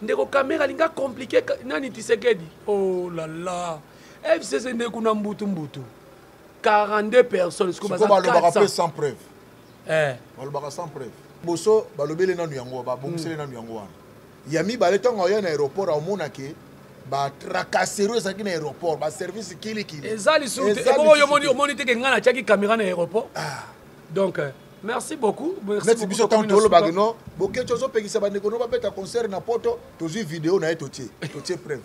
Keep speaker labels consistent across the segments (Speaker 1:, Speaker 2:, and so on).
Speaker 1: Ndeko Kamerhe alingi acompliquer nani Tshisekedi. Oh là là. FCC nde kuna mbutu mbutu. 42 personnes sikoyo baza
Speaker 2: balobaka mpe sans preuve.
Speaker 1: Eh.
Speaker 2: Balobaka sans preuve. Boso balobeli nanu yango, babongiseli nanu yango wana. Ya mibale, ntango aya na aéroport aomona ke batracasserie ezalaki na aéroport, baservice kilikili.
Speaker 1: Eza lisusu te. Ebongo yo omoni, omoni te ke ngai natiaki caméra na aéroport. Ah. Donc merci beaucoup.
Speaker 2: Neti biso ntango tolobaki no Bokeci ozopekisa bandeko no babeta concert na poto, tozwi video na ye, totie preuve.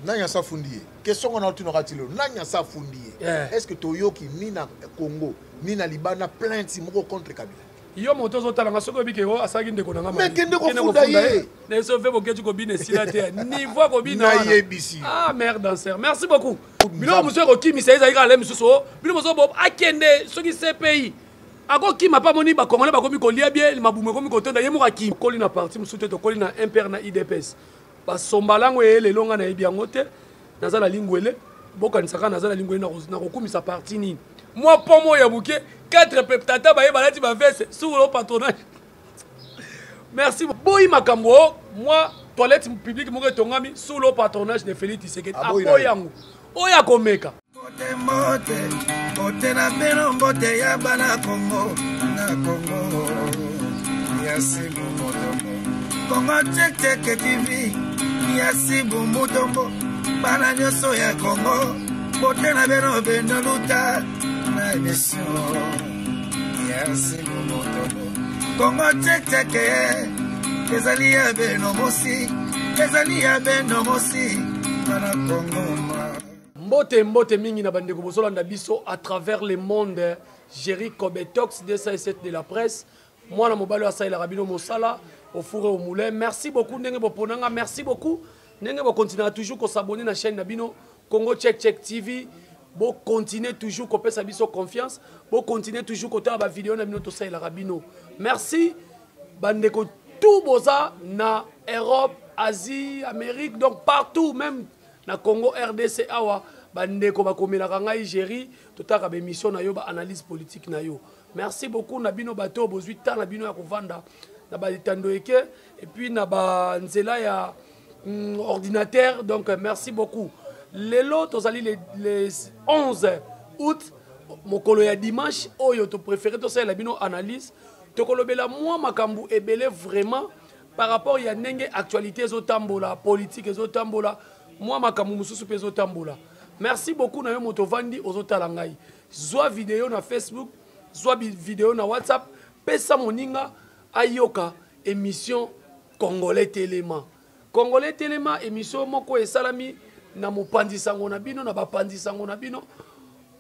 Speaker 2: Nani asa afundi ye? Question ngo naotunaka ti lelo, nani asa afundi ye? Est ce que toyoki ni na Congo ni na libanda plainte moko contre Kabila?
Speaker 1: Yo moto ozotala nga, soki oyebi ke oyo asalaki ndeko na nga,
Speaker 2: mais kende kofunda ye.
Speaker 1: Na eso ve Bokeci kobina esila te, niveau akobina.
Speaker 2: Nayebisi.
Speaker 1: Ah, mère danseur, merci beaucoup. Biloko mosusu ekokimisa ezali kaka le mosusu o bino mosusu bo akende soki CPI akokima mpe amoni bakongole bakomi kolia bie, mabumu ekomi kotonda, ye moko akimi. Tokoli na parti mosusu te, tokoli na MPR na UDPS. Basomba lango eye lelo nga nayebi yango te, naza na lingwele, bokanisa kaka naza na lingwele nakokumisa parti nini? Mwa pomo ya moke, 4 pe tata baye balati ba veste sur le patronage. Merci. Boyi makambo o mwa toilette publique moko etongami sous le patronage de Félix Tshisekedi.
Speaker 2: Aboyi
Speaker 1: Aboyi yango. Oyo akomeka.
Speaker 3: Mbote, mbote, mbote na bino, mbote ya bana Congo, na Congo ya Sibu Mutombo, Congo Check Check TV ya Sibu Mutombo, bana nyonso ya Congo, mbote na bino, bino luta na émission ya Sibu Mutombo, Congo Check Check ezali ya bino mosi, ezali ya bino mosi, bana Congo.
Speaker 1: Mbote, mbote mingi na bandeko bozolanda biso à travers le monde. Jerry Kobetox 207 de la presse, mwana mobali oyo asalelaka bino mosala au four et au moulin. Merci beaucoup ndenge boponanga, merci beaucoup ndenge bokontinaka toujours kosabonner na chaîne na bino Congo Check Check TV. Bokontinue toujours kopesa biso confiance, bokontinue toujours kotala ba vidéo na bino tosalelaka bino. Merci bandeko tout boza na Europe, Asie, Amérique, donc partout, même na Congo RDC awa bandeko bakomelaka ngai Jerry, totaka ba émission na yo, ba analyse politique na yo. Merci beaucoup na bino bato bozwi temps na bino ya kovanda na ba etando eke et puis na ba nzela ya ordinateur. Donc merci beaucoup. Lelo tozali les 11 août, mokolo ya dimanche oyo to préféré tosalela bino analyse, tokolobela mwa makambo ebele vraiment par rapport ya ndenge actualité ezotambola, politique ezotambola, mwa makambo mosusu mpe ezotambola. Merci beaucoup na yo moto ovandi ozotala ngai. Zwa video na Facebook, zwa video na WhatsApp, pesa moninga ayoka émission Congolais Telema. Congolais Telema, émission moko esalami na mopanzi sango na bino, na bapanzi sango na bino,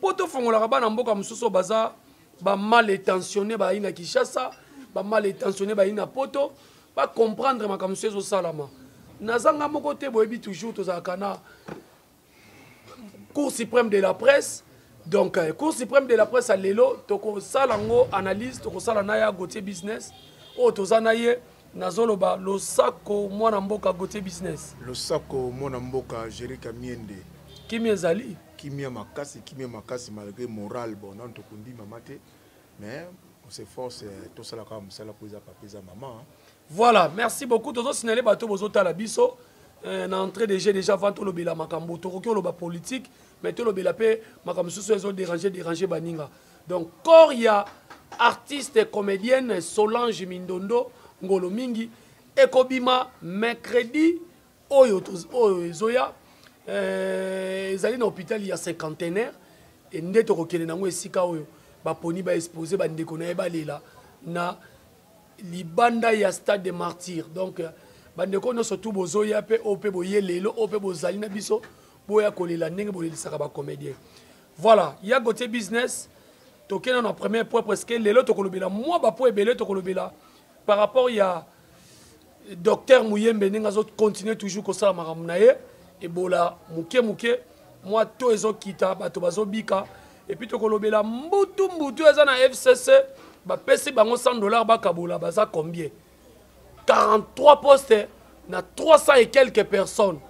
Speaker 1: po tofongolaka bana mboka mosusu baza ba mal intentionné bayi na Kinshasa, ba mal intentionné bayi na Poto, ba comprendre makambo mosusu ezosalama. Nazanga moko te, boyebi toujours tozalaka na Cour suprême de la presse. Donc Cour suprême de la presse à lelo, tokosala ngo analyse, tokosala na ya Gauthier Business oyo toza na ye, nazoloba losako mwana mboka Gauthier Business.
Speaker 2: Losako mwana mboka Jerry Kamiende.
Speaker 1: Kimia ezali.
Speaker 2: Kimia makasi, kimia makasi malgré moral, bon non tokundi mama te, mais on s'efforce tosala kaka mosala po eza papa eza mama, hein.
Speaker 1: Voilà, merci beaucoup. Tozo signaler bato bozotala biso na entrée de jeu déjà avant tolobela makambo, tokoki oloba politique, mais tolobela pe makambo mosusu ezo déranger, déranger baninga. Donc corps ya artiste comédienne Solange Mindondo Ngolo Mingi ekobima mercredi oyo oyo ezoya ezali na hôpital ya cinquantenaire, e nde tokokende nango esika oyo baponi ba exposer bandeko na ye balela na libanda ya stade de martyr. Donc bandeko nyonso tu bozoya pe oyo pe boye lelo oyo pe bozali na biso boya kolela ndenge bolelisaka ba comédien. Voilà, ya Gauthier Business, tokenda na premier point parce que lelo tokolobela mwa ba point ebele, tokolobela par rapport ya docteur Muyembe ndenge azo continuer toujours kosala makambo na ye, Ebola moke moke mwa to ezokita, bato bazobika. Et puis tokolobela mbutu mbutu eza na FCC, bapesi bango 100 $ bakabola, baza combien? 43 postes na 300 et quelques personnes.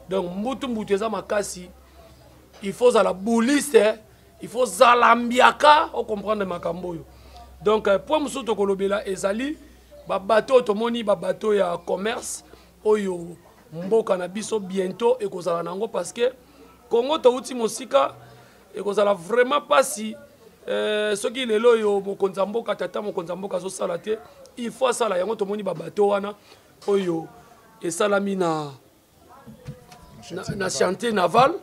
Speaker 1: Donc mbutu mbutu eza makasi, il faut zala bouliste, il faut zala mbiaka o comprendre makambo oyo. Donc point mosusu tokolobela ezali ba bateau, tomoni ba bateau ya commerce. Oyo mboka na biso bientôt ekozala nango parce que Congo touti mosika, ekozala vraiment pasi. Soki lelo oyo mokonzi ya mboka, tata mokonzi ya mboka azosala te, il faut asala yango. Tomoni ba bateau wana oyo esalami na chantier naval,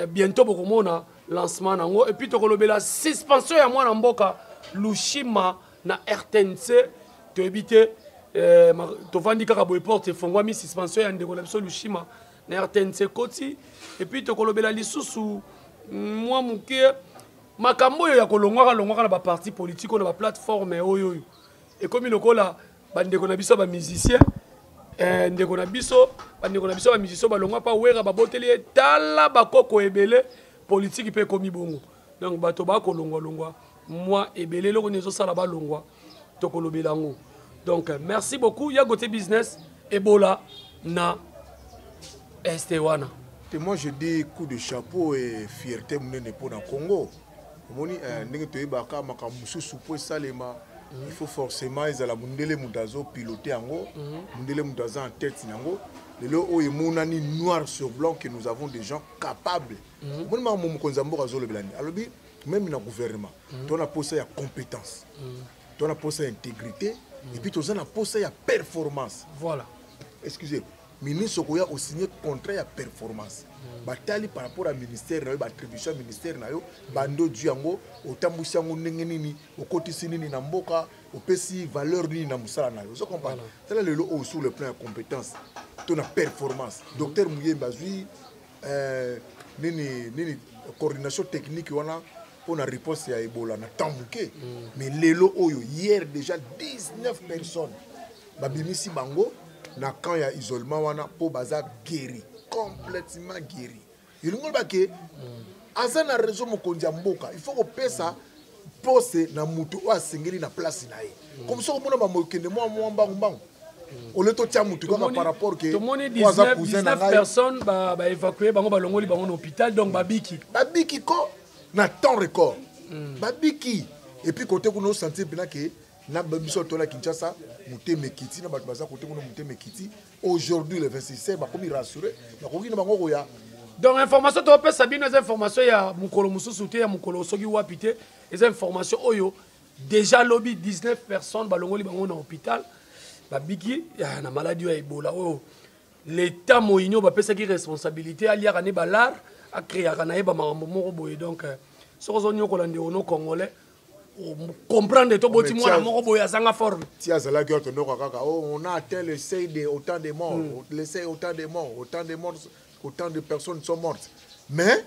Speaker 1: bientôt bokomona lancement nango. Et puis tokolobela suspension ya mwana mboka Lushima na RTNC. Toyebi te, tovandi kaka boye, porte efongwami, suspension ya ndeko na biso Lushima na RTNC koti. Et puis tokolobela lisusu mwa moke makambo oyo ya kolongwaka longwaka na baparti politique oyo na baplateforme oyo oyo ekomi lokola bandeko na biso ba musicien, ndeko na biso, bandeko na biso ba musicien balongwa pa Wera, baboteli ye tala bakoko ebele. Politique mpe ekomi bongo, donc bato bakolongwalongwa mwa ebele. Eloko nini ezosala balongwa, tokolobela yango. Donc merci beaucoup ya Gauthier Business. Ebola na este wana.
Speaker 2: Et moi je dis coup de chapeau et fierté monene mpo na Congo. Omoni, ndenge toyebaka makambo mosusu mpo esalema, il faut forcément ezala mondele moto azopilote yango, mondele moto aza en tête yango. Lelo oyo emonani noir sur blanc que nous avons des gens capables. Omoni makambo mokonzi ya mboka azolobela nini? Alobi même na gouvernement, to na posa ya compétence, to na posa ya intégrité, et puis toza na posa ya performance.
Speaker 1: Voilà.
Speaker 2: Excusez, ministre okoya osigné contrat ya performance, batali par rapport à ministère na yo, baattribution ya ministère na yo, bando ozwi yango, otambwisi yango ndenge nini, okotisi nini na mboka, opesi valeur nini na mosala na yo. Ozo comprendre? Tala lelo oyo, sur le plan ya compétence to na performance, docteur Muyembe azwi nini nini, coordination technique wana mpo na riposte ya Ebola na temps moke. Mais lelo oyo, hier déjà 19 personnes babimisi bango na camp ya isolement wana mpo baza guéri, complètement guéri. Elingi oloba ke aza na réseau. Mokonzi ya mboka, il faut kopesa poste na motu oyo asengeli na place na ye. Comme soki omona bamokende mwa mwa mbangu mbangu, ole totia motu kaka par rapport ke
Speaker 1: tomoni 19 personnes baévacue bango, balongoli bango na hôpital, donc babiki.
Speaker 2: Babiki ko na temps record, babiki. Et puis côté kuna osentir mpena ke na biso tola Kinshasa motema ekiti, na bato baza kote kuna motema ekiti. Aujourd'hui le 26 bakomi rassuré, bakoki na bango koya.
Speaker 1: Donc information topesa bino eza information ya mokolo mosusu te, ya mokolo soki wapi te, eza information oyo déjà lobi 19 personnes balongoli bango na hôpital, babiki na maladie ya Ebola oyo l'état moyini bapesaki responsabilité, aliaka ne balar, acréaka na ye bamakambo moko boye. Donc soki ozonyokola ndeko no congolais, comprendre to boti mwana moko boye azanga forme.
Speaker 2: Ti azalaki oyo tonoka kaka, oh, on a atteint le seuil de autant de morts, le seuil autant de morts, autant de morts, autant de personnes sont mortes, mais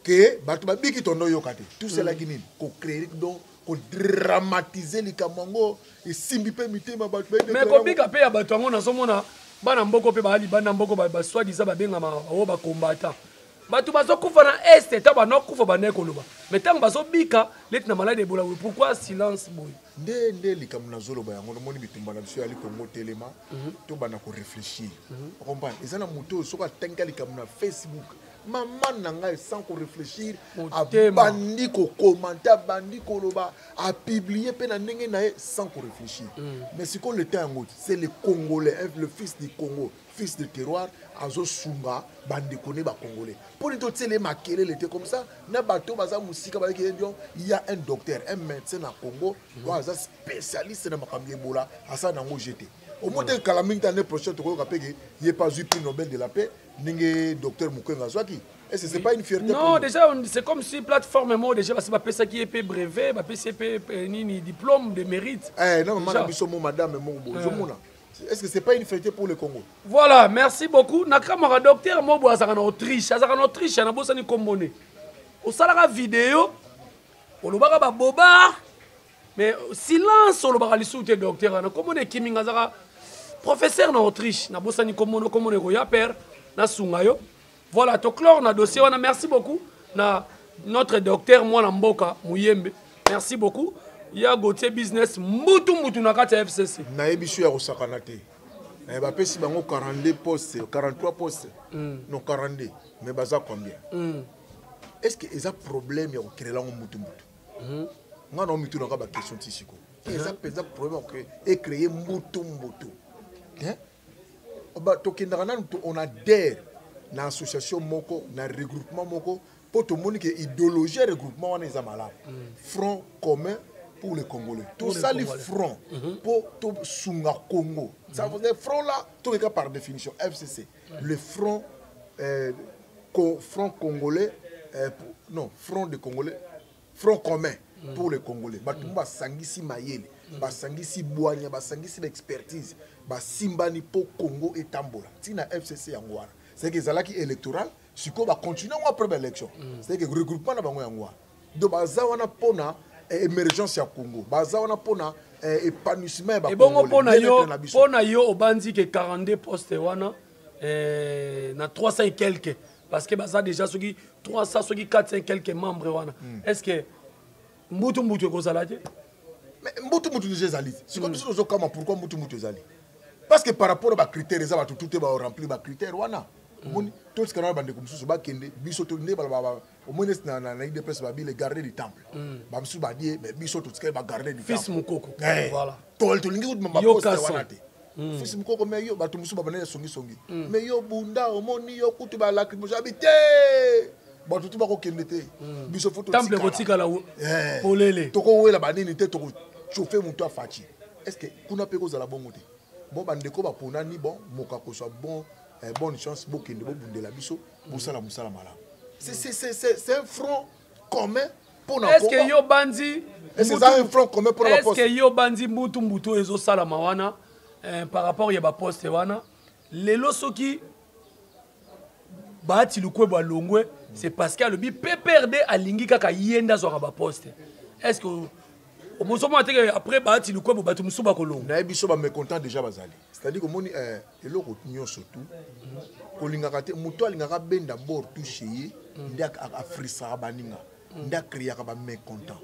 Speaker 2: ke bato babiki tondo oyoka te. Tout cela ki nini? Kocréer, donc kodramatiser likambo yango esimbi mpe mitema bato.
Speaker 1: Mais kobika mpe ya bato yango, nazomona bana mboko mpe baya libanda mboko, basoi-disant babengama oyo bakombata. Bato bazokufa na este, ntango banakufa bandaki koloba, mais ntango bazobika leti na maladi Ebola boye, pourquoi silence boye?
Speaker 2: Nde likambo nazoloba yango. Nomoni bitumba na biso yali Kongo telema, tobanda koréfléchir. Comprendre, eza na moto oyo soki atangi likambo na Facebook, mama na ngai, sans koréfléchir, abandi kocommenter, abandi koloba, apublie mpe na ndenge na ye sans koréfléchir. Mais sikoyo le temps yango, c'est le Congolais, le fils du Congo, fils de terroir, azosunga bandeko ne bacongolais. Mpo nini totiele makelele te? Comme ça na bato baza mosika bayaki ye ndio, il y a un docteur, un médecin na Congo oyo aza spécialiste na makambo ya Ebola, asala nango jete. Omoi te kala mingi te, année prochaine tokoyoka mpe ke ye mpe azwi prix Nobel de la paix ndenge docteur Mukwege azwaki. Est-ce que c'est pas une fierté?
Speaker 1: Non, déjà c'est comme si plateforme moko déjà basi bapesaki ye mpe brevet, bapesi ye mpe nini, diplôme de mérite.
Speaker 2: Eh, non, mama na biso mo, madame moko boye, ozomona, est-ce que c'est pas une fierté pour le Congo?
Speaker 1: Voilà, merci beaucoup. Nakamwaka docteur moko boye azalaka na Autriche, azalaka na Autriche, nabosani nkombo ne. Osalaka video, olobaka baboba, mais silence, olobaka lisusu te. Docteur wana nkombo na ekiminga, azalaka professeur na Autriche, nabosani nkombo no, nkombo na ekoya pere nasunga yo. Voilà, toclore na dossier wana. Merci beaucoup na notre docteur mwana mboka Muyembe, merci beaucoup ya Gauthier Business, mbutu mbutu na kati ya FCC.
Speaker 2: Nayebi so ya kosakana te. Bapesi bango 42 poste, 43 poste, non, 42, mais baza combien? Est ce que eza problème ya kokelela yango mutu mutu? Nga na omitunaka baquestion ti siko. Eza mpenza problème ya ecréer mbutu mbutu? Tokendaka nanu, on adhère na association moko, na regroupement moko, mpo tomoni ke idéologie ya regroupement wana eza malamu. Front commun pour les Congolais, tosali front mpo tosunga Congo. Ça veut dire front là, tokeka par définition FCC, le front front congolais, non, front de Congolais, front commun pour les Congolais. Bato mo basangisi mayele, basangisi bwanya, basangisi baexpertise, basimbani mpo Congo etambola. Ntina FCC yango wana. C'est que ezalaki électoral, sikoyo bacontinue yango après baélection. C'est que regroupement na bango yango wana. Donc baza wana mpona émergence ya Congo, baza wana mpona épanouissement ya
Speaker 1: Ebongo mpona yo, mpona yo obandi ke 42 poste wana na 300 et quelque, parce que baza déjà soki 300, soki 400 et quelques membres wana, est ce que mbutu mbutu ekozala te?
Speaker 2: Mais mbutu mutu déjà ezali. Sikoyo biso tozokama pourquoi mbutu mutu ezali, parce que par rapport à bacritère, eza bato tu te baremplir bacritère wana. Omoni, totika na bandeko mosusu bakende. Biso nde balobaka, omoni neti na UDPS babi le gardien du temple. Bamosusu badie, mais biso totikali bagardien du
Speaker 1: Fils
Speaker 2: temple.
Speaker 1: Mokoko. Voilà.
Speaker 2: Tolingi kutu
Speaker 1: Yo
Speaker 2: baposte
Speaker 1: Kasson.
Speaker 2: wana te. Fils Mokoko, mais yo, bato mosusu babandaki ya songisongi, mais yo bunda, omoni yo kutu balacrymogène abi te, bato tu bakokende te, biso fo
Speaker 1: Temple ekotikala polele.
Speaker 2: Tokowela banini te, tokochauffe moto afaci. Est ce que kuna mpe kozala bongo te? Bon, bandeko baponani, bon, moka kozwa bon, bonne chance, bokende, bobundela biso, bosala mosala malamu. C'est un front commun mpona
Speaker 1: Est ce que yo bandi
Speaker 2: Est-ce que eza un front commun mpona
Speaker 1: Est ce
Speaker 2: baposte?
Speaker 1: que yo bandi mbutu mbutu oyo ezosalama wana par rapport ya baposte wana lelo, soki Bahati Lukwebo alongwe, c'est parce que alobi PPRD alingi kaka ye nde azwaka baposte? Est ce que omozomona teke après Bahati Lukwebo bato mosusu bakolongwa?
Speaker 2: Nayebi biso bamécontent déjà bazali. C'est-à-dire komoni eloko nyonso tu kolingaka te, moto alingaka benda bord touche, ye nde afrisaka baninga, nde acréaka bamécontent.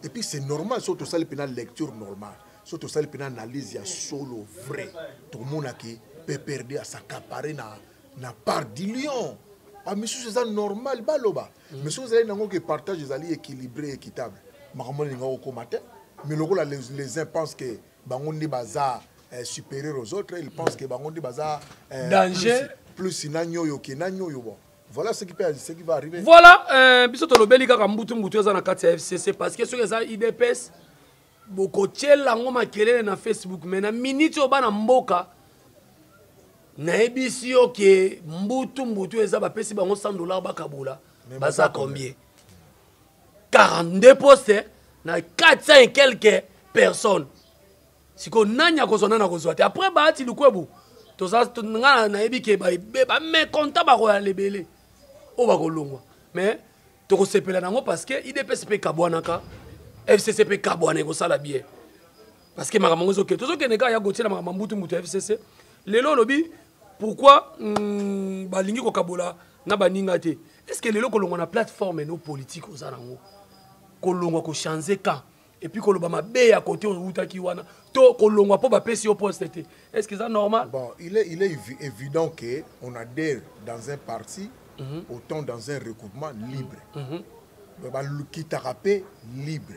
Speaker 2: Et puis c'est normal, so tosali mpena lecture normale, so tosali mpena analyse ya solo vrai, tokomonaki PPRD as'accaparer na part du lion. Bamisusu eza normal baloba, mais soki ezali nango ke partage ezali équilibré, équitable, makambo elinga kokóma te. Mais lokola les uns pensent que bango nde baza supérieur aux autres, ils pensent que bango nde baza
Speaker 1: Danger.
Speaker 2: plus nani oyo ke nani oyo, bon, voilà ce qui va arriver.
Speaker 1: Voilà, biso tolobeli kaka mbutu mbutu eza na kati ya FCC, parce que soki eza UDPS, bokotiela yango makelele na Facebook, mais na miniti oyo, bana mboka, nayebisi yo ke mbutu mbutu eza, bapesi bango 100 $ bakabola.
Speaker 2: Mais
Speaker 1: baza
Speaker 2: baza
Speaker 1: combien? 42 poste na 400 et quelques personnes. Sikoyo nani akozwa, nani akozwa te? Après Bahati Lukwebo, toza nga nayebi ke bamécontent bakoya lebele oyo bakolongwa, mais tokosepela nango parce que UDPS mpe ekabwanaka, FCC mpe ekabwana, ekosala bien, parce que makambo yango ezokende. Tozokende kaka ya gotiela makambo mbutu mbutu ya FCC. Lelo olobi pourquoi balingi kokabola na baninga te. Est ce que lelo kolongwa na plateforme no politique oza nango, kolongwa kochanger camp et puis koloba mabe ya kote outaki wana, to kolongwa mpo bapesi yo poste te, est ce que eza normal?
Speaker 2: Bon, il est évident que on adhère dans un parti, autant dans un regroupement libre. Balukitaka mpe libre,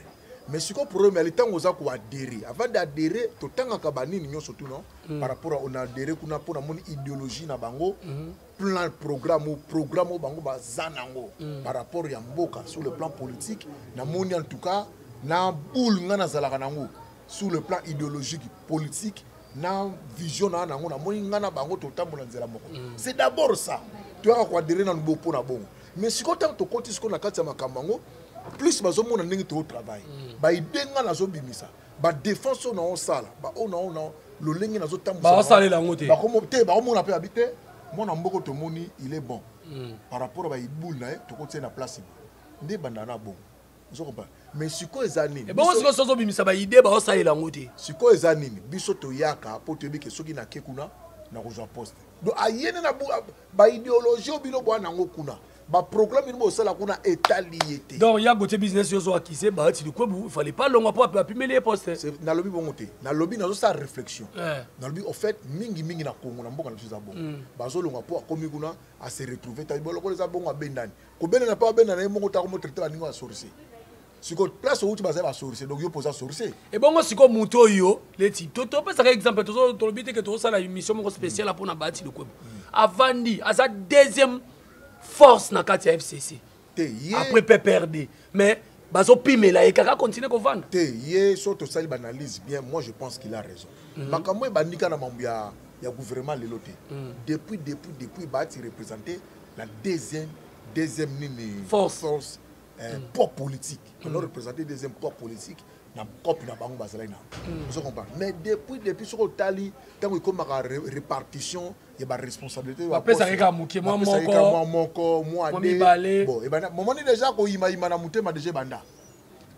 Speaker 2: mais sikoyo problème yali ntango oza koadhérer, avant d'adhérer totangaka banini nyonso tu, non? Par rapport à on adhéré kuna mpo namoni idéologie na bango, plan programme ou programme oyo bango baza nango par rapport ya mboka sur le plan politique. Namoni en tout cas na boule nga nazalaka nango sur le plan idéologique, politique, na vision na nango, namoni nga na bango totambola nzela moko. C'est d'abord ça, toyaka koadhérer nanu bo mpo na bongo. Mais sikoyo ntango tokoti sikoyo na kati ya makambo yango, plus bazomona ndenge tozotravaille, baide nga nazobimisa, badéfense oyo naosala, baoyo naona lolenge nazotambusa.
Speaker 1: Baosalela yango te.
Speaker 2: Te, baomona mpe babi te, mwana mboka tomoni il est bon par rapport a baibule na ye, tokotia na place boye nde ebanda na bongo. Ozo comprendre? Mais sikoyo eza nini?
Speaker 1: Ebongo sikoyo soki ozobimisa baide, baosalela yango te.
Speaker 2: Sikoyo eza nini? Biso toyaka mpo toyebi ke soki nake kuna nakozwa poste. Donc ayene na baidéologie oyo bino bwana yango kuna, baprogramme bino bosala kuna, etali ye te.
Speaker 1: Donc ya Gautier, business yo ozoakise Bahati Lukwebo, il fallait pas longwa mpo apimeli ye poste.
Speaker 2: Nalobi bongo te, nalobi nazosala réflexion. Nalobi au fait mingimingi na Congo, na mboka na biso eza bongo. Bazolongwa mpo akomi kuna ase retrouve, tali lokola eza bongo, abendani kobendana mpo abendana ye moko, tako motraite baninga ya sorcier. Sikoyo place outi, bazali basorcier, donc yo mpo oza sorcier.
Speaker 1: Ebongo sikoyo moto oyo leti topesaka exemple, tolobi te ke tozosala émission moko spéciale mpona Bahati Lukwebo. Avandi, aza deuxième force na kati ya FCC
Speaker 2: te ye
Speaker 1: après PPRD, mais bazopimela ye kaka continue kovanda.
Speaker 2: Te, ye so tosali baanalyse bien, moi je pense qu'il a raison. Makambo ebandika na mambo ya gouvernement lelo te. Depuis Bahati représenter la deuxième nini?
Speaker 1: Force.
Speaker 2: Force, poids politique. On a représenté deuxième poids politique na cope na bango bazalaki na ozo comprendre. Mais depuis soki otali ntango ekomaka répartition ya baresponsabilité,
Speaker 1: bapesaka kaka moke, mwa
Speaker 2: bapesaka
Speaker 1: moko,
Speaker 2: mwa moko, mwa
Speaker 1: mwa
Speaker 2: de
Speaker 1: mibale.
Speaker 2: Bon, ebanda momoni déjà koyimayima na motema déjà ebanda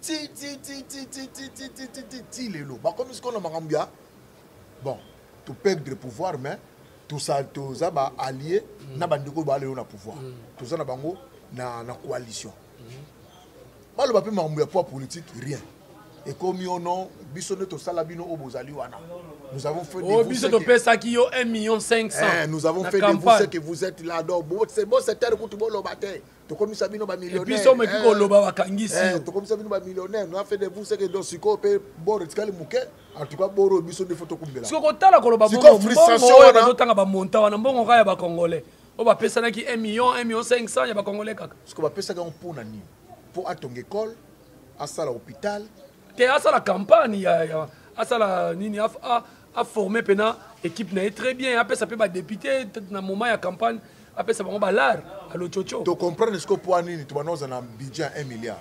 Speaker 2: ti ti ti ti ti ti ti ti ti ti ti lelo bakomi sikoyo na makambo ya bon, toperdre pouvoir, mais toza baallié na bandeko oyo baa lelo na pouvoir, toza na bango na coalition. Baloba mpe makambo ya poids politique, rien. Ekomi ono biso nde tosala bino oyo bozali wana. Nous avons fait de
Speaker 1: Oh,
Speaker 2: vous
Speaker 1: biso
Speaker 2: ce que
Speaker 1: topesaki yo 1 million 500
Speaker 2: Eh, nous avons
Speaker 1: na
Speaker 2: fait de vous
Speaker 1: campagne.
Speaker 2: ce que vous êtes là. Donc bon, c'est bon, c'est terre kutu boloba te, tokomisa bino bamillionnaire.
Speaker 1: Et puis so omeki koloba, bakangisi yo.
Speaker 2: Tokomisa bino bamillionnaire. Nous avons fait de vous ce que, donc sikoyo mpe boro etikali moke. En tout cas boro biso nde fo tokumbela.
Speaker 1: Sikoyo kotala koloba
Speaker 2: Sikoyo
Speaker 1: bongo,
Speaker 2: frustration
Speaker 1: mbongo oyo
Speaker 2: wana.
Speaker 1: bazotanga bamonta wana, mbongo kaka ya bacongolais oyo bapesanaki 1 million, 1 million 500 ya bacongolais kaka.
Speaker 2: Sikoyo bapesaka yango mpona nini? Mpo atonga école, asala hôpital?
Speaker 1: Te, asala campagne ya asala nini, aforme mpena équipe na ye très bien, apesa mpe badéputé na moment ya campagne, apesa bango balare alochocho.
Speaker 2: Tocomprendre sikoyo mpo nini tobanda kozala na budget ya 1 milliard.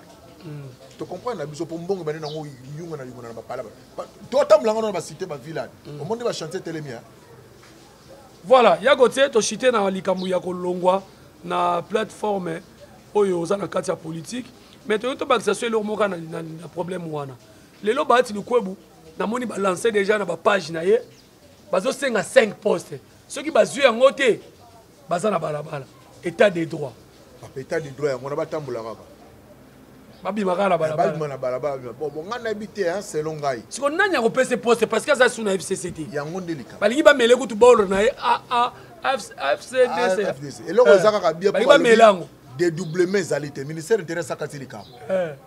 Speaker 2: Tocomprendre na biso mpo mbongo ebandi nango yunga na yunga na bapala. Totambolanga na bacité, bavillage, omoni bachantier telemi.
Speaker 1: Voilà, ya kotie toshite na likambo ya kolongwa na plateforme oyo oza na kati ya politique, mais toyoki tobakisa so eloko moko na problème wana. Lelo Bahati Lukwebo, namoni balance déjà na bapage na ye, bazosenga 5 poste. Soki bazwi yango te, baza na balabala. État de droit.
Speaker 2: Papa, état de droit yango na batambola kaka.
Speaker 1: Babima kaka na balabala.
Speaker 2: Babima na balabala. Bon, ngai nayebi te, hein, selon ngai.
Speaker 1: Siko nani akopesa poste? Parce que aza su na FCC te.
Speaker 2: Yango nde likambo.
Speaker 1: Balingi bamele kutu bolo na ye a FCDC.
Speaker 2: AFDC. Eloko eza kaka bien.
Speaker 1: Balingi bamele yango.
Speaker 2: Dédoublement ezali te. Ministère intérieur esakati likambo.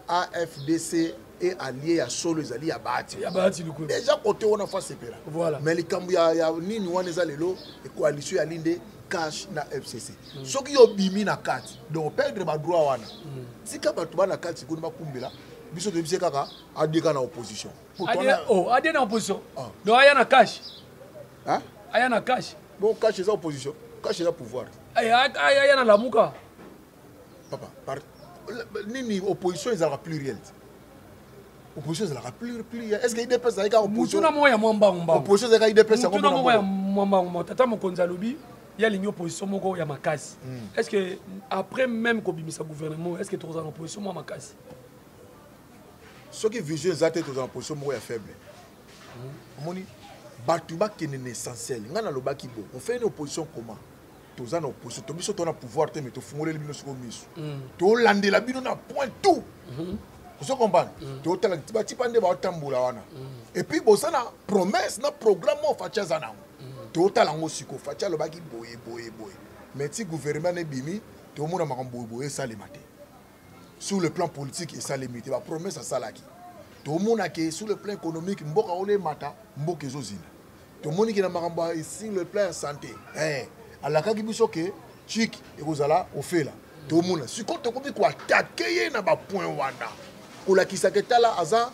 Speaker 2: AFDC e allié ya solo ezali ya Bahati.
Speaker 1: Ya Bahati Lukwebo.
Speaker 2: Déjà côté wana fa sepela. Mais likambo ya nini wana eza lelo, coalition ya linde cash na FCC. Soki yo bimi na kati, donc perdre ba droit wana. Tika bato ba na kati kuna bakumbela biso, toyebisi kaka adeka na opposition. Po
Speaker 1: Oh, adie na opposition.
Speaker 2: Ah.
Speaker 1: Donc aya na cash.
Speaker 2: Hein?
Speaker 1: Aya na cash.
Speaker 2: Bon, cash eza opposition, cash eza pouvoir.
Speaker 1: Aya na Lamuka.
Speaker 2: Papa, par nini opposition ezalaka pluriel te. Opposition ezalaka pluriel. Est ce que UDPS ezalaki kaka opposition?
Speaker 1: Mutuna moko ya mwa mbangu mbangu.
Speaker 2: Opposition ezalaki UDPS yango.
Speaker 1: Mutuna
Speaker 2: mpona
Speaker 1: moko ya
Speaker 2: mbongo.
Speaker 1: mwa mbangu mbangu. Tata mokonzi alobi ye alingi opposition moko ya makasi. Est ce que après même kobimisa gouvernement, est ce que tokozala na opposition mwa makasi?
Speaker 2: Soki vision eza te, tozala na position moko ya faible. Omoni bato bakende na essentiel. Ngai nalobaki bo on fait une opposition comment? Toza na opposition to biso to na pouvoir te, mais tofungoleli bino sikoyo miso, tolandela bino na point tout. Ozo comprendre? Totala batipa nde baotambola wana. Et puis boza na promesse na programme oyo Fatshi aza nango, totala yango sikoyo. Fatshi alobaki boye boye boye, mais ti gouvernement ebimi, tomona makambo boye boye esalema te. Sur le plan politique esalemi te bapromesse asalaki. Tomona ke sur le plan économique mboka oyo emata, mboka ezozinda. Tomoni ke na makambo ya sur le plan ya santé, alakaki biso ke chik ekozala ofela. Tomona sikoyo tokomi koattaquer ye na bapoint wana, kolakisaka etala aza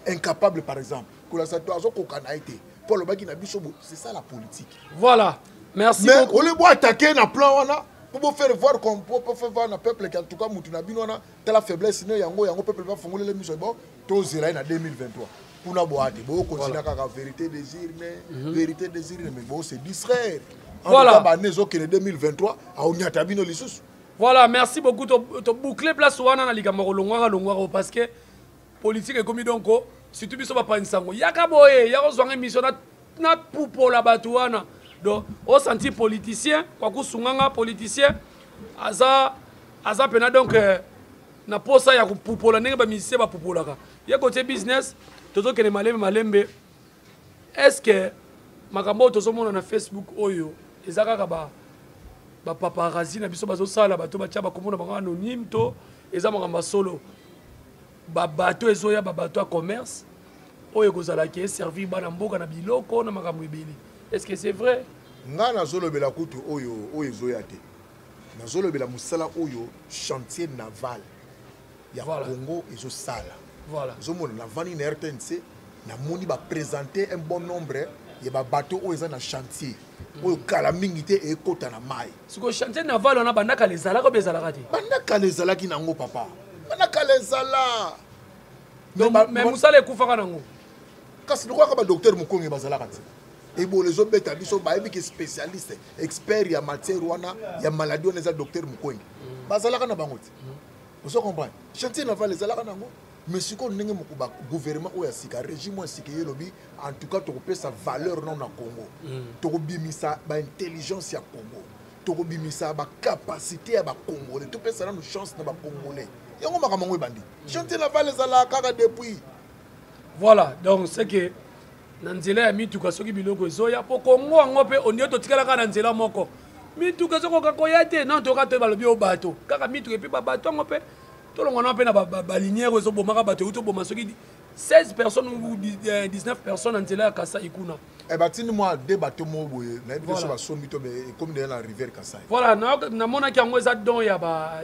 Speaker 2: incapable, par exemple kolakisa to azokoka na ye te mpo alobaki na biso. C'est ça la politique.
Speaker 1: Voilà, merci
Speaker 2: Mais
Speaker 1: beaucoup.
Speaker 2: ole boattaquer na plan wana mpo bofaire voir qu'on po faire voir na peuple ke en tout cas mutu na bino wana, tala faiblesse ne yango yango. Peuple bafongolele miso. Bon, tozela ye na 2023 kuna boya te, bokontinue kaka vérité des urnes, vérité des urnes, mais bose distraire. En tout cas bane ezokende 2023, aonyata bino lisusu.
Speaker 1: Voilà, merci beaucoup. Toboucle place wana na likambo ya kolongwaka longwaka, parce que politique ekomi donc surtout biso bapanzi sango, yaka boye ya kozwanga émission na pupola bato wana. Donc osanti politicien kwa kusunganga, politicien aza pena donc na posa ya kopupola ndenge bamusicien bapupolaka ye. Kotie business, tozokende malembe malembe. Est ce que makambo oyo tozomona na Facebook oyo eza kaka ba bapaparazzi na biso bazosala, bato batya bakombo na bango anonyme, to eza makambo ya solo? Babato ezoya, babato ya commerce oyo ekozalaki eservir bana mboka na biloko na makambo ebele. Est ce que c'est vrai?
Speaker 2: Ngai nazolobela kutu oyo oyo ezoya te, nazolobela mosala oyo chantier naval ya Congo ezosala. Ozomona, navandi na RTNC, namoni baprésente un bon nombre ya babato oyo eza na chantier oyo kala mingi te ekota na mai.
Speaker 1: Sikoyo chantier naval wana, banda kala ezalaka obe ezalaka te?
Speaker 2: Banda kala ezalaki nango, papa, banda kala ezala.
Speaker 1: Mais mosala ekufaka nango.
Speaker 2: Kasi lokolaka badocteur Mokonge bazalaka te, Ebola ezobeta biso, bayebi ke spécialiste expert ya matière wana, ya maladie wana, eza docteur Mokonge. Bazalaka na bango te. Ozo comprendre, chantier naval ezalaka nango, mais sikoyo ndenge moko bagouvernement oyo ya sika, régime oyo ya sika ye elobi: en tout cas tokopesa valeur nano na Congo, tokobimisa baintelligence ya Congo, tokobimisa bacapacité ya bacongolais, topesa nano chance na bacongolais. Yango makambo yango ebandi. Chantier naval ezalaka kaka depuis.
Speaker 1: Voilà, donc c'est que na nzela ya mituka, soki biloko ezoya, mpo Kongo yango mpe ondie totikala kaka na nzela moko, mituka ezokoka koya te. Non, toyoka te, balobi oyo bato kaka mituka, et puis babato yango mpe tolongwa na mpe na balinière oyo ezobomaka bato, euti oboma soki 16 personnes ou 19 personnes na nzela ya Kasai kuna.
Speaker 2: Batindi mwa de bato moko boye, nayebi te so basombi to ekomi deja na rivière Kasai.
Speaker 1: Voilà, namonaki yango, eza don ya ba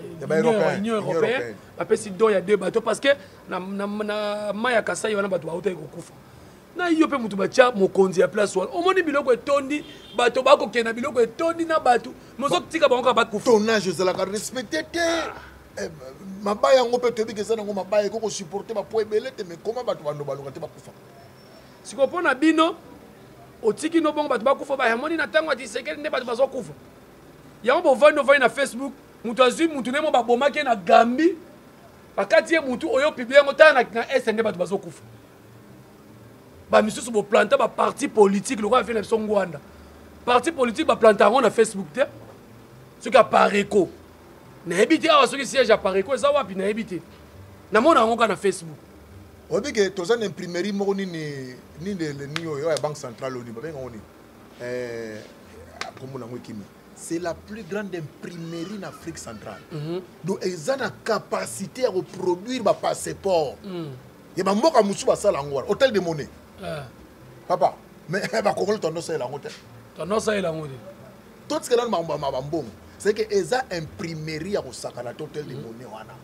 Speaker 1: Union européenne, bapesi don ya deux bateau, parce que na mai ya Kasai wana bato bautaki kokufa. Na yo mpe moto batya mokonzi ya place wana, omoni biloko etondi, bato bakokende na biloko etondi na bato, mozotika bango kaka bakufa.
Speaker 2: Tonnage ezalaka respecté te. Mabaya yango mpe toyebi ke eza nango mabaya ekoki kosupporte bapoids ebele te, mais koma bato bando balonga te, bakufa.
Speaker 1: Sikoyo mpo na bino, otiki no bongo bato bakufa, bayamoni na ntango ya Tshisekedi nde bato bazokufa. Yango bovandi, ovandi na Facebook, moto azwi motu nde mo babomaki ye na Gambi, bakati ye motu oyo, publie yango. Tala na este nde bato bazokufa. Bamisusu boplanta baparti politique lokola vie na biso Ngwanda. Parti politique baplanta yango na Facebook te. Soki Apareco, nayebi te awa soki siège Apareco eza wapi, nayebi te, namona yango kaka na Facebook.
Speaker 2: Oyebi ke toza na imprimerie moko, nini nini nini, oyo ya Banque centrale, oyo babenga ngo nini, kombo nango ekimi, c'est la plus grande imprimerie na Afrique centrale. Donc eza na capacité ya koproduire bapasseport ya bamboka mosusu. Basala yango wana, hôtel de monnaie, papa. Mais bakongoli tondo osalela yango te.
Speaker 1: Tondo osalela yango te.
Speaker 2: Totikela nano makambo ya bambongo. C'est que eza imprimerie ya kosakana te, hôtel de monnaie wana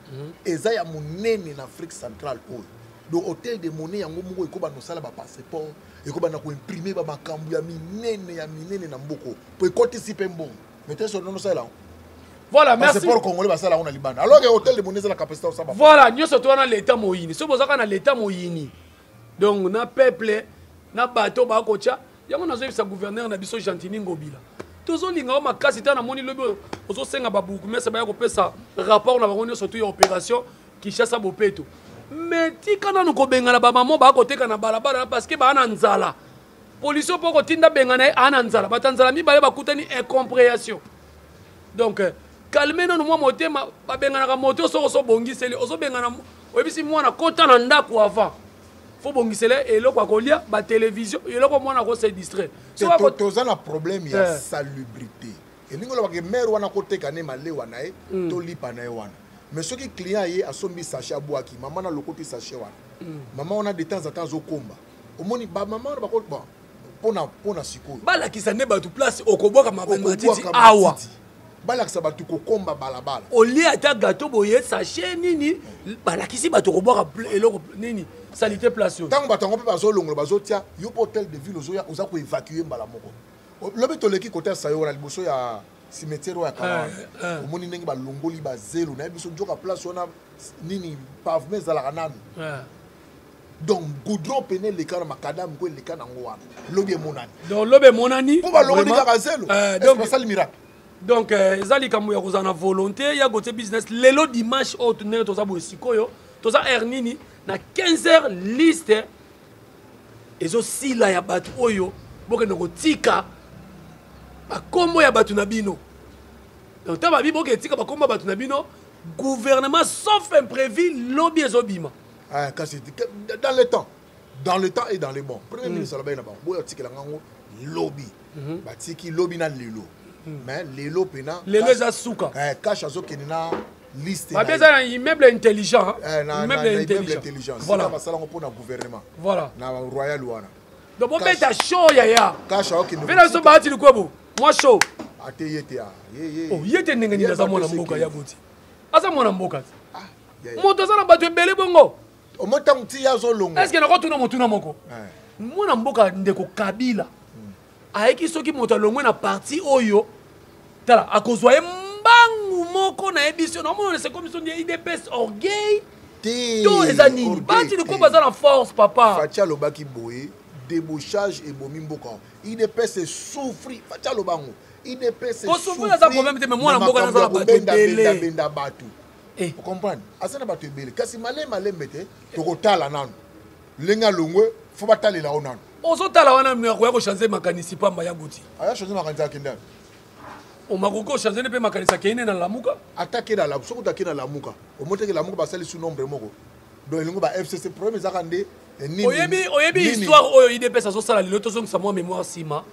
Speaker 2: eza ya monene na Afrique centrale oyo. Donc hôtel de monnaie yango moko ekobanda kosala bapasseport, ekobanda koimprime bamakambo ya minene ya minene na mboka, po ekotisi mpe mbongo. Mais te, soki osalela yango.
Speaker 1: Voilà, merci.
Speaker 2: Passeport congolais basala yango na libanda, alors que hôtel de monnaie eza na capacité osala.
Speaker 1: Voilà, nyonso to wana, leta moyini. Soki bozaka na leta moyini, donc na peuple na bato bakotya yango. Nazoyebisa gouverneur na biso Gentini Ngobila, tozolinga yo makasi. Ta namoni lobi ozosenga babourgmestre baya kopesa rapport na bango nyonso to ya opération Kinshasa bopeto, mais tika nanu kobengana bamama bakoteka na balabala, parce que baa na nzala. Policier mpo kotinda bengana ye, aa na nzala. Bato ya nzala mibale bakutani, incompréhension. Donc calme nanu mwa motema. Babenganaka moto soki osobongiseli, ozobengana, oyebisi mwana kota na ndako avant, fo bongisele eloko ya kolia, batelevizio, eloko mwana akose distraire.
Speaker 2: Toza na problème ya salubrité. Elingi olobaka maire wana koteka ne malewa na ye to lipa na ye wana, mais soki client ye asombi sachet, abwaki, mama na lokoti sachet wana, mama wana de temps en temps azokomba. Omoni bamama wana bako bon mpona sikoyo.
Speaker 1: Balakisa nde bato place okobwaka matiti awa.
Speaker 2: Balakisa bato kokomba balabala.
Speaker 1: Olie ata gato boye, sachet nini, balakisi bato kobwaka eloko nini, saleté place oyo.
Speaker 2: Ntango bato yango mpe bazolongola, bazotia yo mpo hôtel de ville ozoya, oza koévacue mbala moko. Lobi toleki kote ya sayo wana, liboso ya cimetière oyo ya kala wana, omoni ndenge balongoli bazelo. Nayebi biso nzoka place wana nini, pavement ezalaka nanu, donc goudron pene eleka na macadam ko eleka nango wana. Lobi emonani.
Speaker 1: Donc lobi emonani.
Speaker 2: Mpo balongoli kaka zelo, basali miracle.
Speaker 1: Donc eza likambo ya kozala na volonté ya kotie business. Lelo dimanche oyo, ndenge toza boye sikoyo, toza heure nini, na 15 heures liste ezosila ya bato oyo bokende kotika bakombo ya bato na bino. Donc ntango babi bokende tika bakombo ya bato na bino, gouvernement, sauf imprévu, lobi ezobima.
Speaker 2: Ah, kasi dans le temps, dans le temps et dans le bon. Premier ministre alobaki na bango: boya otikela ngango lobi. Batiki lobi na lelo, mais lelo mpena.
Speaker 1: Lelo eza suka.
Speaker 2: Cash azokende na Liste
Speaker 1: babi eza na immeuble intelligent.
Speaker 2: Eh, na,
Speaker 1: immeuble
Speaker 2: na,
Speaker 1: intelligent,
Speaker 2: intelligent.
Speaker 1: Voilà.
Speaker 2: Basala yango mpona gouvernement.
Speaker 1: Voilà.
Speaker 2: Na royal wana.
Speaker 1: Donc bobeta show, yaya.
Speaker 2: Kasha okende.
Speaker 1: Mpe na biso Bahati Lukwebo mwa show.
Speaker 2: Ate ye te, ye ye.
Speaker 1: Oh, ye te ndenge nini? Aza mwana mboka ya goti, aza mwana mboka te.
Speaker 2: Ah,
Speaker 1: moto aza na bato ebele bongo.
Speaker 2: Omo ntango ti ye azolongwa.
Speaker 1: Est ce que nakotuna motuna moko? Mwana mboka ndeko Kabila ayeki, soki moto alongwe na parti oyo, tala akozwa ye mbangu moko. Nayebi so naomona c'est comme so nde UDPS orgueil to eza nini? Bahati Lukwebo aza na force, papa.
Speaker 2: Fatshi alobaki boye: débauchage ebomi mboka, UDPS esouffri. Fatshi aloba yango, UDPS.
Speaker 1: Kosouffrir aza problème te, mais mwana mboka naza na bato ebele.
Speaker 2: Benda bato, ocomprendre, aza na bato ebele, kasi malembe malembe te. Tokotala nanu ndenge alongwe, fo batalela o nanu.
Speaker 1: Ozotala wana akoya kochange makanisi pamba ya goti.
Speaker 2: Aya change makanisi, akende.
Speaker 1: Omakoki kochange mpe makanisi, akei nde na Lamuka.
Speaker 2: Ata ke na Lamuka, soki otake na Lamuka, omoteke Lamuka basali su nombre moko, donc elingo ba FCC. Problème ezaka nde
Speaker 1: nini? Oyebi histoire oyo UDPS azosala lelo? Tozongisa mwa mémoire nsima.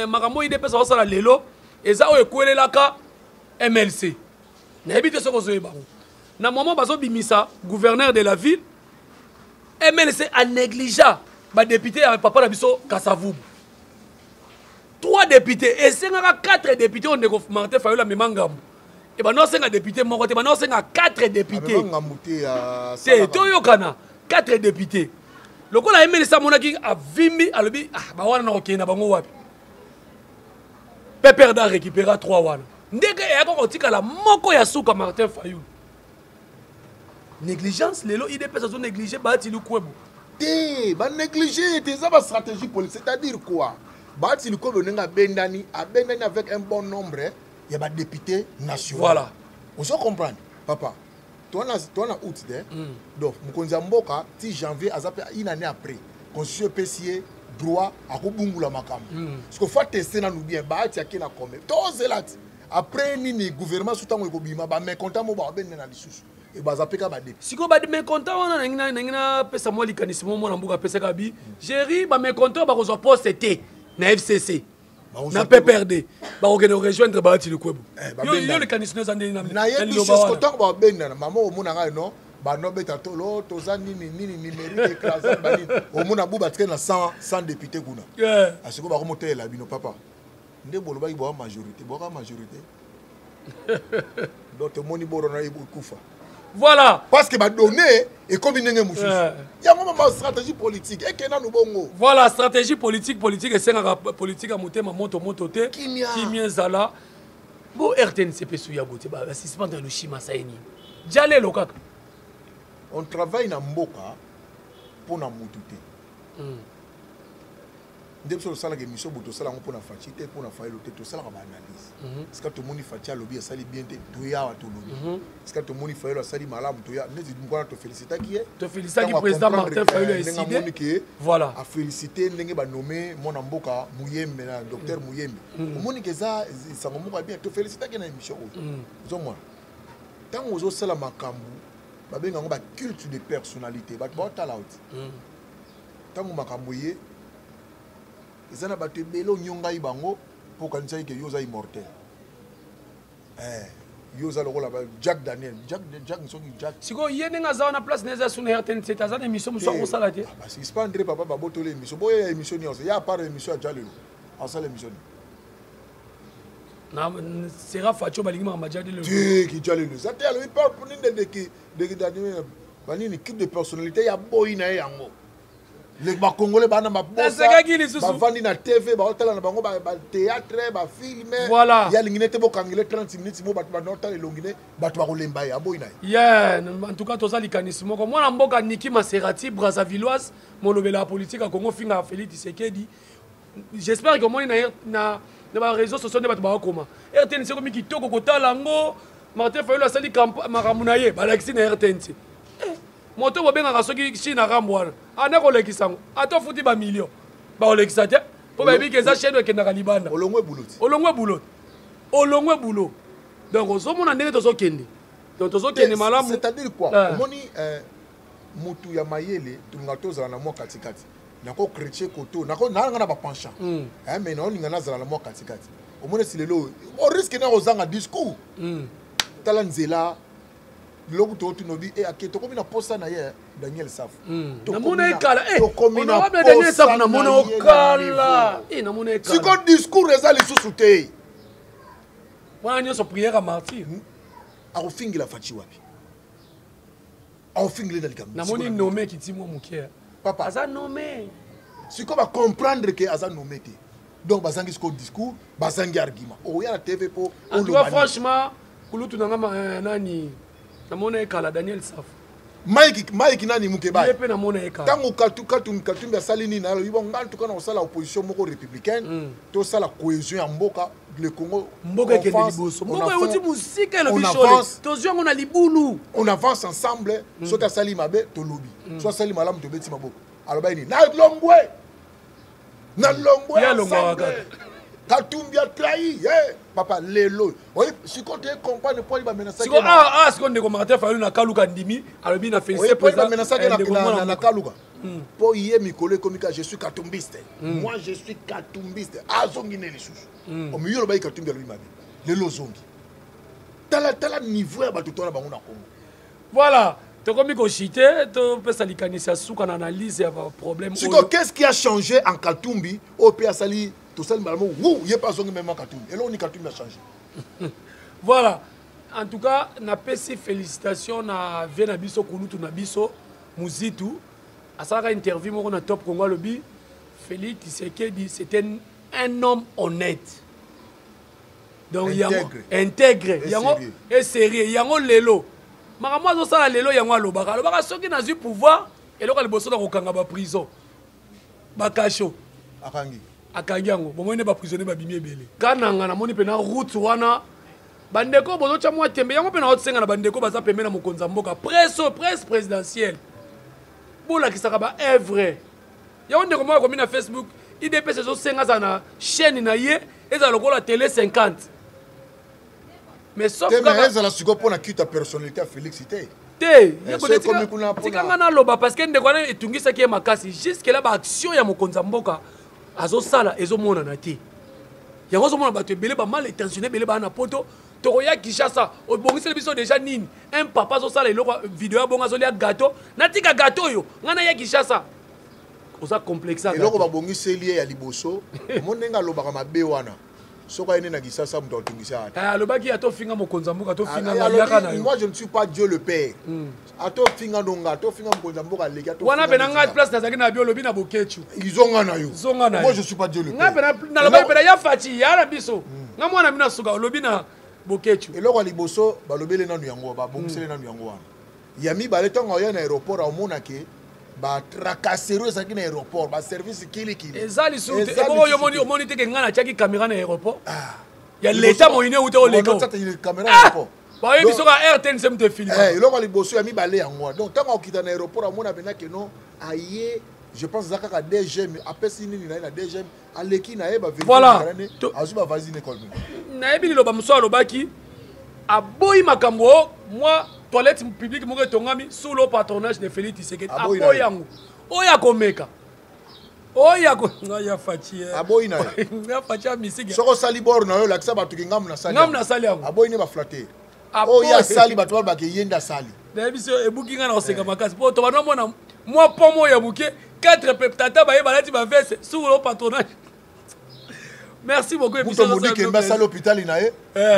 Speaker 1: Makambo oyo UDPS azosala lelo eza oyo ekwelelaka MLC. Nayebi te soki ozoyeba yango. Na moment bazobimisa gouverneur de la ville, MLC anégligea badéputé ya papa na biso Kasavubu, 3 députés. Esengaka 4 députés. Oyo ndeko Martin Fayulu amema ngambo, e banda osenga député moko te, banda osenga 4 députés.
Speaker 2: Amema ngambo te.
Speaker 1: Te, toyokana, 4 députés. Lokola MLC amonaki avimbi, alobi: ah, bawana na kokende na bango wapi? PPRD arécupéra 3 wana, ndenge eyaka kotikala moko ya suka, Martin Fayulu. Négligence lelo, UDPS azo néglige Bahati Lukwebo.
Speaker 2: Te, banéglige te, eza bastratégie politique. C'est-à-dire quoi? Bahati Lukwebo, ndenge abendani, abendani avec un bon nombre ya badéputé nationaux.
Speaker 1: Voilà.
Speaker 2: Ozo comprendre, papa, towana août te. Donc mokonzi ya mboka ti janvier aza mpe une année après. Constitution epesi ye droit akobungula makambo. Parce que faut tester nanu bien. Bahati ake na combien? Tozela ti après nini, gouvernement su ntango ekobima, bamécontent mo bakobende na lisusu e baza mpe ka badéputé.
Speaker 1: Sikoyo bamécontent wana, nangi napesa mwa likanisi mo mwana mboka apesaka bi géri. Bamécontent bakozwa poste te na FCC, na PPRD, bakokende korejoindre Bahati Lukwebo. Yo likanisi no eza ndeni na
Speaker 2: Nayebi
Speaker 1: liloba wana?
Speaker 2: Ntango babendana, mama, omona ngai no banobeta tolo, toza nini nini, numérique écrasant, banini, omona bu batikali na 100 100 député kuna. Asiko bakomotelela bino, papa, nde bolobaki boka majorité, boka majorité. Donc tomoni boro na ekufa.
Speaker 1: Voilà.
Speaker 2: Parce que badonné ekomi ndenge mosusu. Yango mama, stratégie politique eke nanu bongo.
Speaker 1: Voilà, stratégie politique. Politique esengaka politique ya motema moto moto te.
Speaker 2: Kimia.
Speaker 1: Kimia ezala bo RTNC mpe su ya bote basuspendre Lushima, asali nini? Dia lelo kaka.
Speaker 2: On travaille na mboka mpo na mutu te. Nde biso tosalaka émission boye, tosala yango mpo na Fatshi te, mpo na Fayulu te. Tosalaka baanalyse. Sika tomoni Fatshi alobi asali bien te, toya awa tolobi. Sika tomoni Fayulu asali malamu, toya neti mokwana tofélicitaki ye.
Speaker 1: Tofélicitaki président Martin Fayulu ya
Speaker 2: ndenge
Speaker 1: Eside.
Speaker 2: Amoni ke
Speaker 1: Voilà.
Speaker 2: afélicité ndenge banome mwana mboka Muyembe na docteur Muyembe. Omoni ke eza sango moko ya bien, tofélicitaki na émission oyo. Ozomona ntango ozosala makambo babenga yango baculte de personnalité, bato baotala oti. Ntango makambo ye eza na bato ebele, onyongai bango mpo okanisaki ke yo oza immortel. Yo oza lokola Jack Daniel, Jack, Jack, soki Jack.
Speaker 1: Sikoyo ye ndenge aza wana, place na eza su na RTNC te, aza na émission mosusu akosala te.
Speaker 2: Basuspendre papa, babotoli émission. Boyeya émission nyonso ya part émission ya Jalelo, asala émission nini?
Speaker 1: Na sera Fatshi balingi makambo ya Jalelo.
Speaker 2: Te, ki Jalelo eza te. Alobi nini? Deki banini, culte de personnalité ya boyi na ye yango. Bacongolais bana
Speaker 1: Nasekaki lisusu.
Speaker 2: Bavandi na TV, baotala na bango bathéâtre, bafilm.
Speaker 1: Voilà.
Speaker 2: Ye alingi nete bokangele 30 minutes mo bato banaotala elongi ne, bato bakolemba ye, aboyi na ye.
Speaker 1: Yeah, en tout cas toza likanisi moko. Mwana mboka Niki Maserati, Brazzavilloise, molobela ya politique ya Congo, finga Félix Tshisekedi. J'espère que omoni na baréseau sociaux nde bato bakokoma RTNC ekomi kitoko kotala yango. Martin Fayulu asali makambo na ye, balakisi na RTNC. Moto bobengaka soki Chine akambo wana anda kolekisa yango, ata ofuti bamillion, bakolekisa te mpo bayebi ke eza chaîne oyo ekendaka libanda.
Speaker 2: Olongwe bulo ti.
Speaker 1: Olongwe bulo, olongwe bulo. Donc ozomona ndenge tozokende, donc tozokende malamu.
Speaker 2: C'est-à-dire quoi? Omoni, mutu ya mayele tolinga tozala na mwa katikati. Nako chrétien koto nako nanga na bapenchant. Mais naolinga nazala na mwa katikati. Omoni esi lelo oyo orisque na kozanga discours. Tala nzela biloko totuna obi e ake tokomi na posa na ye Daniel Safu.
Speaker 1: Namona ye kala eh, honorable Daniel Safu namona yo kala eh, namona ye kala.
Speaker 2: Siko discours eza lisusu te.
Speaker 1: Wana nyonso prière ya martyr.
Speaker 2: Akofingela Fatshi wapi? Akofingela na likambo.
Speaker 1: Namoni nommé kiti mwa moke.
Speaker 2: Papa
Speaker 1: aza nommé.
Speaker 2: Siko ba comprendre que aza nommé te. Donc bazangi siko discours, bazangi argument. Oya na TV po
Speaker 1: En tout cas franchement kulutu na nga eh, nani namona ye kala Daniel Safu.
Speaker 2: Mike Mike nani Mukebayi.
Speaker 1: Ye pe namona ye kala.
Speaker 2: Tango Katu Katu Katumbi asali nini alobi bon nga en tout cas na kosala opposition moko républicaine, tosala cohésion ya mboka le Congo
Speaker 1: mboka ekende liboso mboka euti mosika elobi shole tozwi yango na libulu
Speaker 2: on avance ensemble soki asali mabe tolobi soki asali malamu tobeti maboko alobaki nini nalongwe nalongwe ensemble Katumbi a trahi eh papa lelo oyi sikoyo toye comprendre mpo bamenasaki
Speaker 1: sikoyo ah ah sikoyo ndeko Martin Fayulu na Kaluka ndimi alobi na félicité
Speaker 2: président bamenasaki na na Kaluka mpo ye mikolo ekomi ka je suis katumbiste moi je suis katumbiste azongi ne lisusu omiyo olobaki Katumbi alobi mabe lelo ozongi tala tala niveau ya bato tona bango na Congo.
Speaker 1: Voilà, tokomi kochite topesa likanisi ya suka na analyse ya baproblème.
Speaker 2: Sikoyo qu'est-ce qui a changé en Katumbi oyo mpe asali tosali mbala moko wu ye mpe azongi meme Katumbi eloko ni Katumbi a changé.
Speaker 1: Voilà, en tout cas napesi félicitation na vie na biso kulutu na biso Muzitu asalaka interview moko na Top Congo alobi Félix Tshisekedi c'était un homme honnête. Donc yango intègre yango et sérieux yango lelo makambo azosala lelo yango alobaka alobaka soki nazwi pouvoir eloko ya liboso na kokanga ba prison ba cachot
Speaker 2: akangi
Speaker 1: akangi yango bomoni nde ba prisonnier babimi ebele kananga namoni mpe na route wana bandeko bozotya mwa tembe yango mpe naosenga na bandeko baza pembe na mokonzi ya mboka presse presse présidentielle bolakisaka ba œuvre yango ndeko moko akomi na facebook idps ezosenga azala na chaîne na ye ezala lokola tele 50 mais sauf
Speaker 2: kaka ezala sikoyo mpo na culte ya personnalité ya Félix te
Speaker 1: te tika nga naloba parce que ndeko wana etungisaki ye makasi jusque là baaction ya mokonzi ya mboka azosala ezomonana te yango ozomona bato ebele bamal intentionné ebele baa na poto tokoya Kinshasa obongiseli biso deja nini un papa azosala eloko video ya bongo azolia gâteau natika gâteau oyo ngai naya Kinshasa oza complexe
Speaker 2: eloko babongiseli ye ya liboso omoni ndenge alobaka mabe wana soki aye nde na Kinshasa moto atungisa ata
Speaker 1: eh, alobaki ata ofinga mokonzi ya mboka tofinga nga yaka na yo
Speaker 2: moi je ne suis pas Dieu le père ata ofinga ndonga ata ofinga mokonzi ya mboka aleki ata
Speaker 1: wana pena nga place nazalaki na bio olobi na Boketshu
Speaker 2: izonga na yo
Speaker 1: zonga na yo
Speaker 2: moi je suis pas Dieu le père
Speaker 1: nga pena nalobaki pena ya Fatshi ya na biso nga mwana bino asuka olobi na Boketshu
Speaker 2: eloko ya liboso balobeli nanu yango babongiseli nanu yango wana ya mibale ntango aya na aéroport aomonake batracasserie ezalaki na aéroport baservice kilikili
Speaker 1: eza lisusu te ebongo yo omoni omoni te ke ngai natiaki caméra na aéroport ya leta moyine euta oleka
Speaker 2: caméra aéroport
Speaker 1: bayebi soki rtnc moto efilme
Speaker 2: eloko ya liboso ya mibale yango wana donc ntango akokita na aéroport amona mpena ke non aye je pense eza kaka DGM apesi nini na ye na DGM aleki na ye
Speaker 1: voilà
Speaker 2: azwi bavalise ne kolmi
Speaker 1: nayebi liloba mosusu alobaki aboyi makambo o mwa toilette publique moko etongami sous le patronage de Félix Tshisekedi aboyi yango oyo akomeka oyo ako ya Fatshi
Speaker 2: aboyi na ye
Speaker 1: ya Fatshi ya misiki
Speaker 2: soko osali bor na yo olakisa bato ke ngambu nasali
Speaker 1: ngambu nasali yango
Speaker 2: aboyi ne baflatter oyo asali bato balobaka ye nde asali
Speaker 1: nayebi so ebuki ngai na koseka makasi po to banda mona mwa pomo ya moke 4 pe tata baye balati baveste sous le patronage merci beaucoup
Speaker 2: Mutombo Dikembe asali hôpital na ye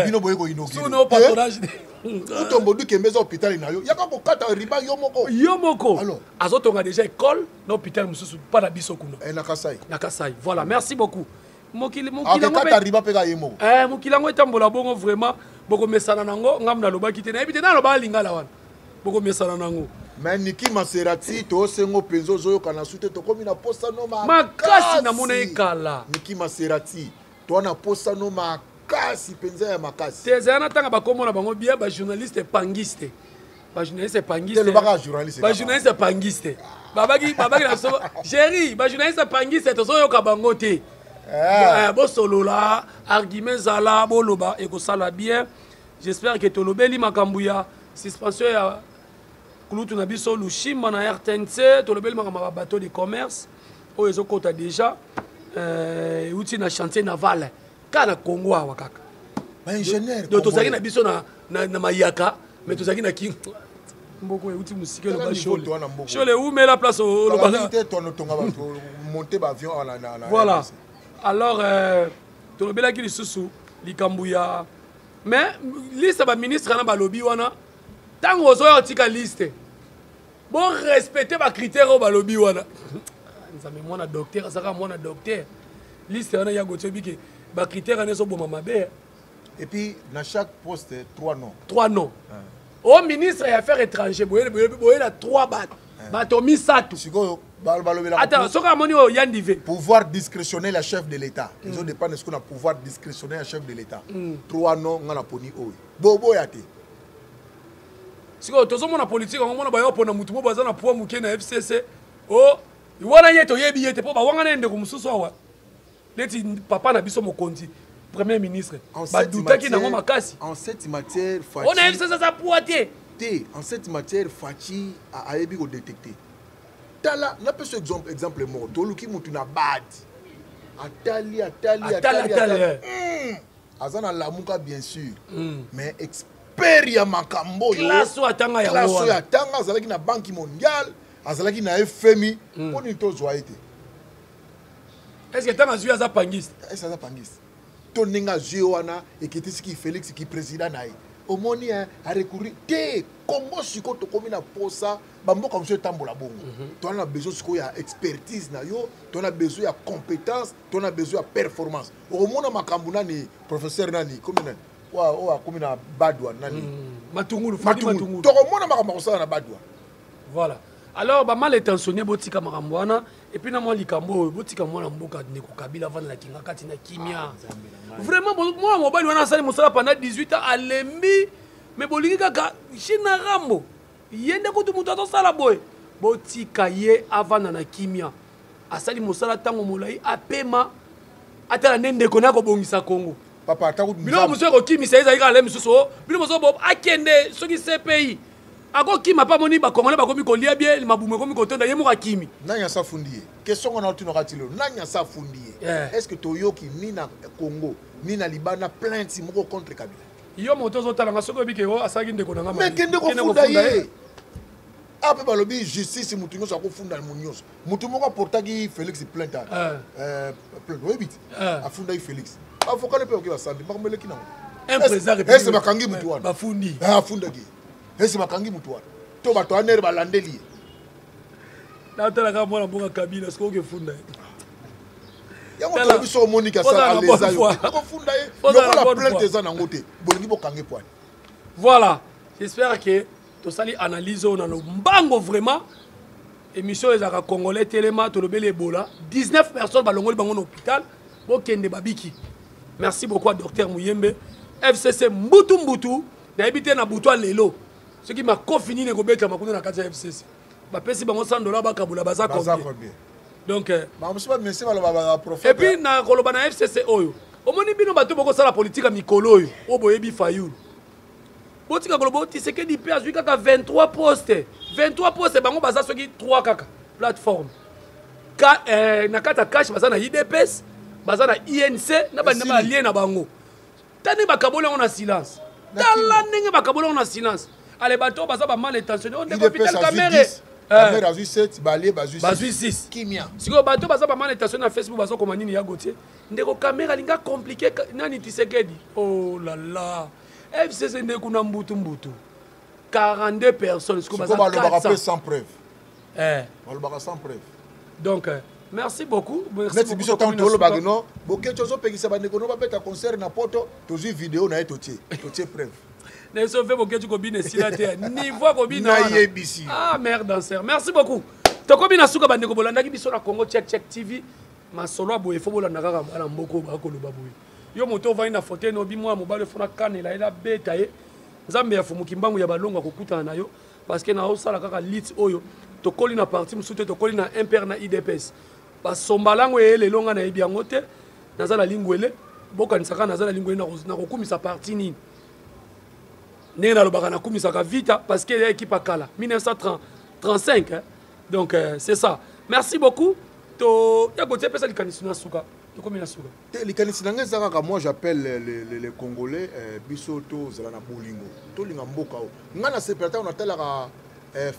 Speaker 2: bino boye koinaugurer
Speaker 1: sous le patronage
Speaker 2: Mutombo Dikembe eza hôpital na yo yaka kokata riba yo moko
Speaker 1: yo moko azotonga déjà école na hôpital mosusu mpa na biso kuna
Speaker 2: na Kasai
Speaker 1: na Kasai voilà merci beaucoup mokili
Speaker 2: mokili yango mpe riba mpe ka ye moko
Speaker 1: eh mokili yango etambola bongo vraiment bokomesana nango ngambo nalobaki te nayebi te nalobaka lingala wana bokomesana nango
Speaker 2: mais Niki Maserati tosengo mpenza ozoyoka na su te tokomi na posano
Speaker 1: makasi namona ekala
Speaker 2: Niki Maserati toa na posano makasi mpenza ya makasi
Speaker 1: te ezala natanga bakombo na bango bien bajournaliste epangiste bajournaliste epangiste
Speaker 2: bajournaliste
Speaker 1: epangiste babaki babaki na biso géri bajournaliste epangiste tozoyoka bango te bosolola argument ezala boloba ekosala bien j'espère que tolobeli makambo ya suspension ya kulutu na biso Lushimba na RTNC tolobeli makambo ya babateau de commerce oyo ezokota déjà euti na chantier naval kaka na Congo awa kaka
Speaker 2: Baingénieur.
Speaker 1: Donc tozalaki na biso na mayaka, mais tozalaki na kin mboko euti mosika.
Speaker 2: Tala
Speaker 1: eloba
Speaker 2: niveau
Speaker 1: shole.
Speaker 2: to wana mboko.
Speaker 1: Shole umela place olobaka.
Speaker 2: Te tonotonga bato monte baavion awa na
Speaker 1: Voilà.
Speaker 2: RDC.
Speaker 1: Alors tolobelaki lisusu likambo ya, mais liste baministre wana balobi wana, ntango ozoya otika liste, borespecte bacritère oyo balobi wana. Nzambe, mwana docteur azalaka mwana docteur. Liste wana ya Gautier, obike bacritère wana ezoboma mabe.
Speaker 2: Et puis na chaque poste, trois noms.
Speaker 1: Trois noms o ministre ya affaires étranger, boyela trois bato, bato misato.
Speaker 2: Sikoyo balobelaka
Speaker 1: Ata soki amoni oyo yandive.
Speaker 2: Pouvoir discrétionnel ya chef de l'État ezodépendre sikoyo na pouvoir discrétionnel ya chef de l'État. Trois noms, nga na poni oyo, boboya te.
Speaker 1: Sikoyo tozomona politike yango, mona baya mpona mutu mo baza na poids moke na FCC o wana, ye toyebi ye te, mpo bawanga na ye ndeko mosusu awa neti papa na biso mokonzi premier ministre.
Speaker 2: En cette
Speaker 1: Badutaki nango
Speaker 2: matière-
Speaker 1: makasi.
Speaker 2: En cette matière,
Speaker 1: O na
Speaker 2: Fatshi
Speaker 1: FCC aza poids te.
Speaker 2: Te, en cette matière, Fatshi ayebi kodétecte. Tala, napesa exemple moko. Toluki mutu na bad, atali, atali,
Speaker 1: Atali, atali, eh.
Speaker 2: Aza na Lamuka bien sûr, mais expert ya makambo oyo.
Speaker 1: Classe oyo atanga yango
Speaker 2: Classe oyo
Speaker 1: wana.
Speaker 2: atanga, azalaki na Banque mondiale, azalaki na FMI. Mpo nini tozwa ye te?
Speaker 1: Est ce que ntango azwi, aza pangiste?
Speaker 2: Ese aza pangiste to ndenge azwi ye wana, ekitisiki Félix ki président na ye, omoni arecourir te. Kongo sikoyo tokomi na posa bamboka mosusu etambola bongo. Toza na besoin sikoyo ya expertise na yo, toza na besoin ya compétence, toza na besoin ya performance. Okomona makambo nani, professeur nani, komi nani oyo akomi na Badwa nani?
Speaker 1: Matungulu, Fredi.
Speaker 2: Matungulu.
Speaker 1: Matungulu.
Speaker 2: Tokomona makambo akosala na Badwa.
Speaker 1: Voilà. Alors bamal intentionné, botika makambo wana. Et puis na mwa likambo oyo, botika mwana mboka ndeko Kabila avandela kati na kimia. Vraiment, mwana mobali wana asali mosala pendant 18 ans, alembi, mais bolingi kaka China Rambo ye nde kutu moto azosala boye. Botika ye avanda na kimia, asali mosala ntango molai, apema, atala nde ndeko na akobongisa Kongo.
Speaker 2: Papa, ata kutu
Speaker 1: Biloko mosusu ekokimisa ezali kaka le mosusu o bino mosusu bo akende soki CPI, akokima mpe amoni bakongole bakomi kolia bie, mabumu ekomi kotonda, ye moko akimi.
Speaker 2: Nani asa afundi ye? Question ngo na otunaka ti lelo, nani asa afundi ye? Est ce que toyoki ni na Congo ni na libanda plainte moko contre Kabila?
Speaker 1: Yo moto ozotalanga, soki oyebi ke o asalaki ndeko na nga
Speaker 2: me
Speaker 1: mabe,
Speaker 2: kende
Speaker 1: kende
Speaker 2: kofunda ye. Ape balobi justice, motu nyonso akofunda motu nyonso. Motu moko aportaki Félix plainte. Plainte oyebi ti afundaki Félix, afokale mpe oke basambi, makambo eleki nango.
Speaker 1: Un président
Speaker 2: Ese bakangi motu wana?
Speaker 1: Bafundi.
Speaker 2: Ah, afundaki ye, ese bakangi motu wana to bato anere balandeli ye?
Speaker 1: Natalaka mwana mboka Kabila, soki okefunda ye.
Speaker 2: Yango
Speaker 1: Tala.
Speaker 2: toyebi so omoniki
Speaker 1: Ozala na bonne
Speaker 2: asala
Speaker 1: foi.
Speaker 2: yo kofunda ye
Speaker 1: Ozala na
Speaker 2: lokola
Speaker 1: bonne
Speaker 2: plainte
Speaker 1: foi.
Speaker 2: eza nango te, bolingi bokange poani.
Speaker 1: Voilà, j'espère que tosali analyse oyo na lombango. Vraiment, émission oyo ezalaka Congolais telema. Tolobeli Ebola, 19 personnes balongoli bango na hôpital, bokende babiki. Merci beaucoup à docteur Muyembe. FCC mbutu mbutu, nayebi te na butu ya lelo soki makofi nini ekobetama kuna na kati ya FCC. Bapesi bango 100 dollar, bakabola, baza
Speaker 2: Baza
Speaker 1: combien?
Speaker 2: Combien?
Speaker 1: Donc
Speaker 2: Bamosusu bamese baloba
Speaker 1: et
Speaker 2: baprophète.
Speaker 1: Puis na koloba na FCC oyo, omoni bino bato bokosala politike ya mikolo oyo, oyo boyebi Fayulu, botika koloba o Tisekedi mpe azwi kaka 23 poste, 23 poste. Bango baza soki 3 kaka plateforme na kati ya CACH, baza na UDPS, baza na UNC na bandima
Speaker 2: Esili.
Speaker 1: balie na bango. Ta ndenge bakaboli yango na silence.
Speaker 2: Na
Speaker 1: Tala ndenge bakaboli yango na silence. Ale, bato oyo baza bamal intentionné oyo, ndeko
Speaker 2: UDPS
Speaker 1: Vital
Speaker 2: azwi
Speaker 1: Kamerhe
Speaker 2: 10, Kamerhe azwi 7, balie bazwi
Speaker 1: bazwi 6.
Speaker 2: Kimia.
Speaker 1: Sikoyo bato baza bamal intentionné na Facebook bazokoma nini? Ya Gautier, ndeko Kamerhe alinga compliqué nani, Tisekedi. Oh là là, FCC nde kuna mbutu mbutu, 42 personnes sikoyo
Speaker 2: sikoyo
Speaker 1: baza
Speaker 2: balobaka mpe
Speaker 1: 400.
Speaker 2: sans preuve. Balobaka sans preuve.
Speaker 1: Donc merci beaucoup, merci
Speaker 2: Neti
Speaker 1: beaucoup,
Speaker 2: biso
Speaker 1: tokomi
Speaker 2: ntango
Speaker 1: na
Speaker 2: tolobaki
Speaker 1: suka.
Speaker 2: no Bokeci ozopekisa bandeko no babeta concert na poto, tozwi video na ye, totie preuve.
Speaker 1: Na biso mpe Bokeci kobina esila te, niveau ya kobina wana.
Speaker 2: Nayebisi.
Speaker 1: Ah, mare danser, merci beaucoup. Tokomi na suka. Bandeko bolandaki biso na Congo Check Check TV, masolo ya boye fo bolanda kaka bana mboka oyo bakoloba boye. Yo moto ovandi na fauteuil, nobi mwana mobali efo nakanela ye, nabeta ye. Nzambe ya fumuki mbangu ya balongo akokutana na yo, parce que naosala kaka lit oyo tokoli na parti mosusu te, tokoli na MPR na UDPS. Basombalango eye lelo, nga nayebi yango te. Naza na lingwele, bokanisa kaka naza na lingwele nakokumisa parti nini. Ndenge nalobaka, nakumisaka Vita parce que eya équipe ya kala 1935, hein? Donc c'est ça, merci beaucoup. To ya kotia, epesa likanisi na suka. Tokomi na suka.
Speaker 2: Te, likanisi na ngai eza kaka, moi j'appelle les Congolais, biso tozala na bolingo, tolinga mboka oyo. Ngai nasepela ntango natalaka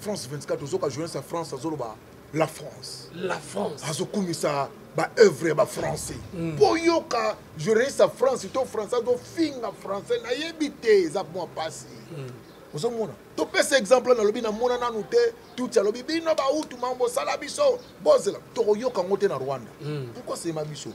Speaker 2: France 24, ozoka journaliste ya France azoloba la France.
Speaker 1: La France.
Speaker 2: Azokumisa baœuvre ya bafrançais. Mpo oyoka journaliste ya France to français azofinga français, nayebi te, eza mwa pasi. Ozomona, topesa exemple, nalobi namona nanu te tuti alobi bino bautu mambo osala biso, bozela tokoyoka yango te na Rwanda. Pourquoi sema biso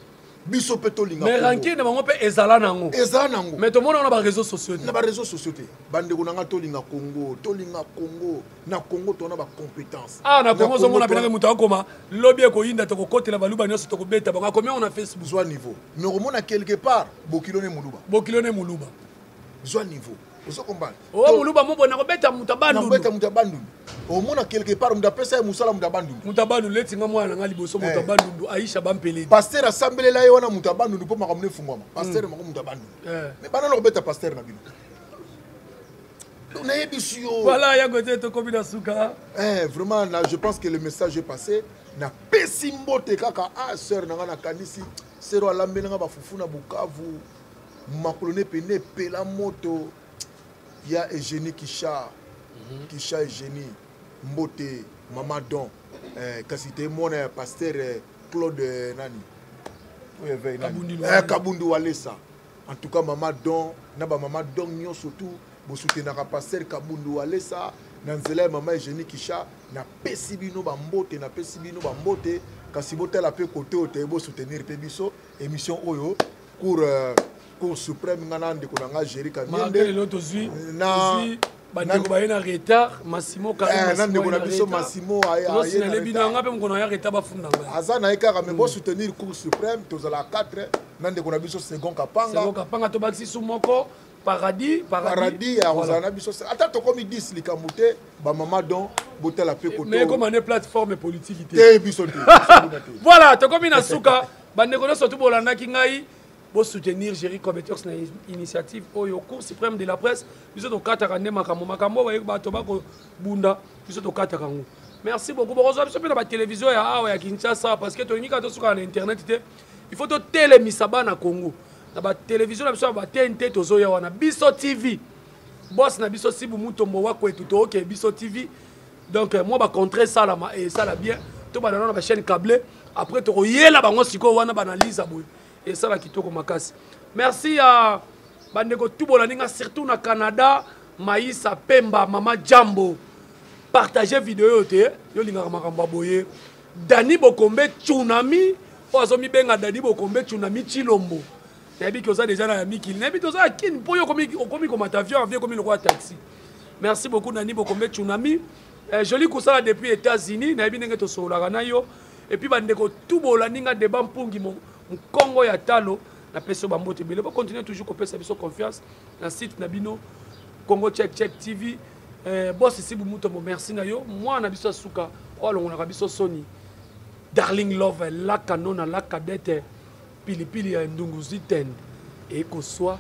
Speaker 2: biso mpe tolinga?
Speaker 1: Mais rancune na bango mpe ezala nango.
Speaker 2: Ezala nango.
Speaker 1: Mais tomona na baréseaux sociaux te.
Speaker 2: Na baréseaux sociaux te. Bandeko na nga, tolinga Congo, tolinga Congo. Na Congo tona bacompétence.
Speaker 1: Ah, na Congo ozomona mpenaka moto akoma lobi ekoyinda, tokokotela baluba nyonso, tokobeta bango, akomi yango na Facebook.
Speaker 2: Zwa niveau, mais okomona quelque part bokilo ne moluba.
Speaker 1: Bokilo ne moluba.
Speaker 2: Zwa niveau, ozo comprendre?
Speaker 1: O moluba mo boye nakobeta moto abandundu.
Speaker 2: Nakobeta moto ya Bandundu. Omona quelque part moto apesa ye mosala, moto ya Bandundu.
Speaker 1: Moto abandundu leti nga mwana na nga liboso, moto abandundu Aisha Bampeledi.
Speaker 2: Pasteur asambelela ye wana, moto ya Bandundu, mpo makambo efungwama. Pasteur moko moto ya Bandundu. Mais bana na kobeta pasteur na bino, donc nayebisi yo.
Speaker 1: Voilà, yango te, tokomi na suka.
Speaker 2: Vraiment na, je pense que le message est passé. Napesi mbote kaka a sœur na nga, nakanisi sero alambeli nga bafufu na Bukavu, makolo ne pene epela moto ya Eugénie Kisha. Kisha Eugénie, mbote mama don. Kasi te mwana ya pasteur Claude, nani oyo éveil nani?
Speaker 1: Kabundi.
Speaker 2: Kabundi Walesa. En tout cas mama don na bamama don nyonso tu bosutenaka pasteur Kabundu Walesa na nzela ya mama Eugénie Kisha, napesi bino bambote, napesi bino bambote. Kasi botala mpe kote oyo te, bosoutenir mpe biso émission oyo, cour suprême, nga na ndeko na nga Géri
Speaker 1: Kamiende. Lelo tozwi tozwi bandeko baye na retard, Massimo.
Speaker 2: Na ndeko na biso Massimo.
Speaker 1: Aye na nga mpe mokolo ya retard bafunda ngai.
Speaker 2: Aza na ye kaka, mais bosoutenir cour suprême, tozala 4 na ndeko na biso Second Kapanga.
Speaker 1: Second Kapanga, tobakisi su moko, Paradis.
Speaker 2: Paradis akozala na biso. Ata tokomi 10, likambo te. Bamama don, botala mpe kote.
Speaker 1: Mais ekoma ne plateforme politique te.
Speaker 2: Te, biso te.
Speaker 1: Voilà, tokomi na suka. Bandeko nyonso tu bolandaki ngai, bosoutenir Géri Cobetox na initiative oyo, Cour suprême de la presse. Biso tokataka nde makambo, makambo oyo bato bakobunda, biso tokataka yango. Merci beaucoup. Bokozwa biso mpe na batelevizio ya awa ya Kinshasa, parce que tolingi kaka tosukaka na internet te. Il faut totelemisa bana Congo na batelevizio na biso ya batnt. Tozoya wana Biso TV, boss na biso Sibu Mutombo wa kwetu, tooke Biso TV. Donc mwa bacontre esalama, esala bien. Tobanda na bachaîne câble, après tokoyela bango sikoyo wana baanalyse boye, esala kitoko makasi. Merci ya bandeko tu bolandi nga, surtout na Canada, Maïsa Pemba, mama Jambo, partage video oyo te, yo olingaka makambo ya boye. Dani Bokombe Tsunami, oyo azomibenga Dani Bokombe Tsunami Chilombo, nayebi ke oza deja na ya mikili, nayebi toza ya Kini mpo yo okomi komata avion, avion ekomi lokola taxi. Merci beaucoup Nani Bokombe Tsunami. Joli kosala depuis États-Unis, nayebi ndenge tosololaka na yo. Et puis bandeko tu bolandi nga, Deba Mpungi mokongo ya talo, napesi yo bambote ebele. Bocontinue toujours kopesa biso confiance na site na bino Congo Check Check TV. Boss Sibu Mutombo, merci na yo. Mwana biso asuka oyo alongolaka biso soni, Darling Love la kanona la cadette, pilipili ya ndungu ziten ekoswa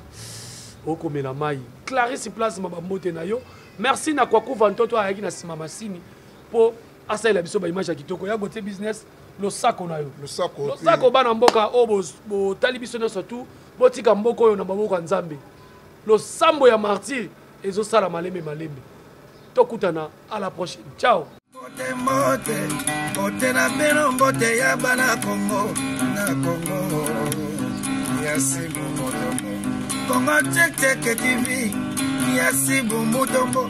Speaker 1: okomela mai, Clarisse Plasma, bambote na yo. Merci na Kwakuva Ntoto ayaki na nsima masini mpo asalela biso baimage ya kitoko ya Gotie Business. Losako na yo.
Speaker 2: Losako.
Speaker 1: Losako bana mboka oyo botali biso nyonso tu, botika mboka oyo na maboko ya Nzambe. Losambo ya martyr ezosala malembe malembe. Tokutana à la prochaine, ciao.
Speaker 3: Mbote, mbote, mbote na bino, mbote ya bana Kongo, na Kongo ya Sibu Mutombo, Kongo Check Check TV ya Sibu Mutombo.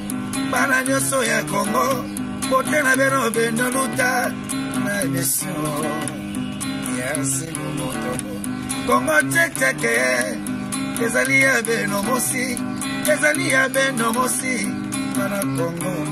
Speaker 3: Bana nyonso ya Kongo, mbote na bino, bino luta na émission ya Sibu Mutombo. Kongo Check Check ezali ya beno mosi, ezali ya beno mosi, bana Kongo.